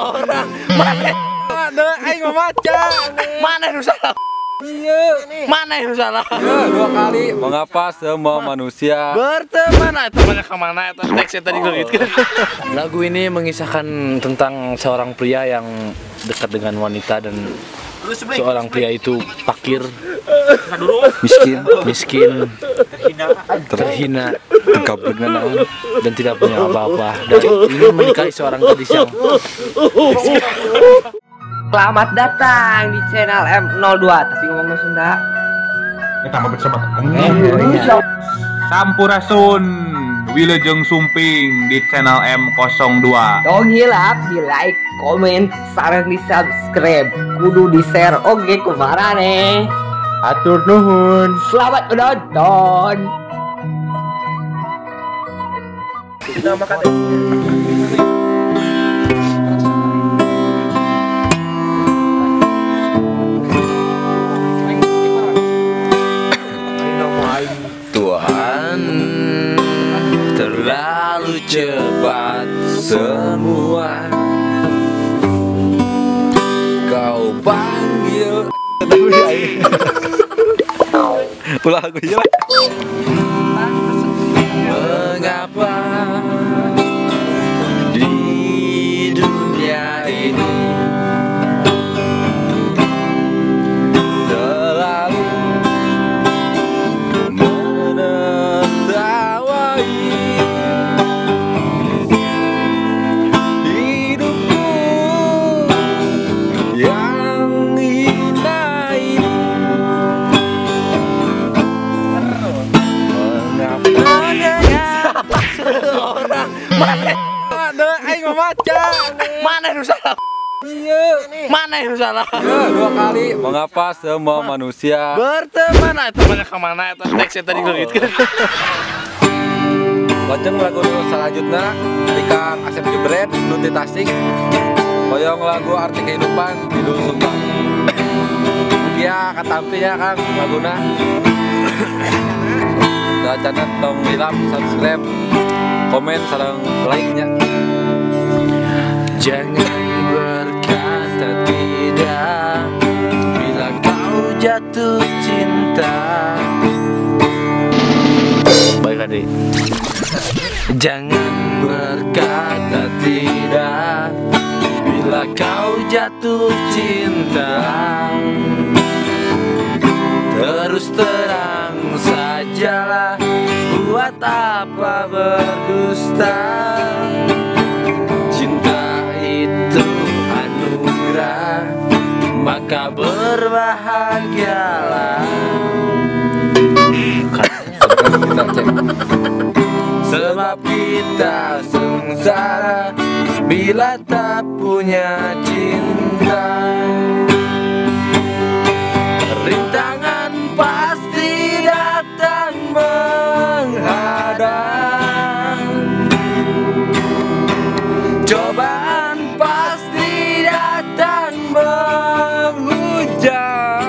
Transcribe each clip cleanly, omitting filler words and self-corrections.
Orang mana aing maca. Mana nu salah? Iya. Mana yang salah? Ya, dua kali. Mengapa semua manusia berteman? Eta mana ka mana eta teksnya tadi leungitkeun. Lagu ini mengisahkan tentang seorang pria yang dekat dengan wanita dan seorang pria itu fakir, miskin, terhina, dan tidak punya apa-apa dan ingin menikahi seorang gadis yang. Selamat datang di channel M02. Tapi ngomong Sunda. Kita mau bersama. Sampurasun, Wilujeng Sumping di channel M02. Tong hilap di like, komen, sareng di subscribe, kudu di share oge kumarane. Atur nuhun. Selamat menonton. Kita makan. Tuhan, terlalu cepat semua kau panggil. Ulah aku ya. Mengapa di dunia ini selalu menertawai hidupku yang hina ini? Mengapa mana aing maca? Mana yang salah? Iya. Mana yang salah? Ya, dua kali. Mengapa semua manusia berteman? Eta mana ka mana eta teksnya tadi leungitkeun. Lajeng lagu selanjutnya di Kang Asep Jebret nu ti Tasik. Hoyong lagu Arti Kehidupan Didul Sumpah. Mugia katampinya Kang laguna. Channel tong hilap subscribe, komen sareng like-nya. Jangan berkata tidak bila kau jatuh cinta. Baik adik. Jangan berkata tidak bila kau jatuh cinta. Terus terang sajalah, buat apa berdusta. Cinta itu anugerah, maka berbahagialah. Sebab kita sengsara bila tak punya cinta. Rintangan pasti datang menghadang, cobaan pasti datang menghujam.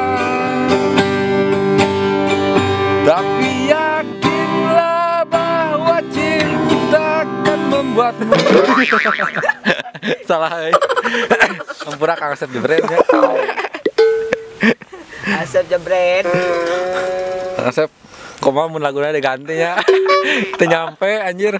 Tapi yakinlah bahwa cinta akan membuatmu. Salah. Ampura Kang Asep Jebret ya. Asep Jebret. Kang Asep, kumaha mun laguna diganti nya. Teu nyampe anjir.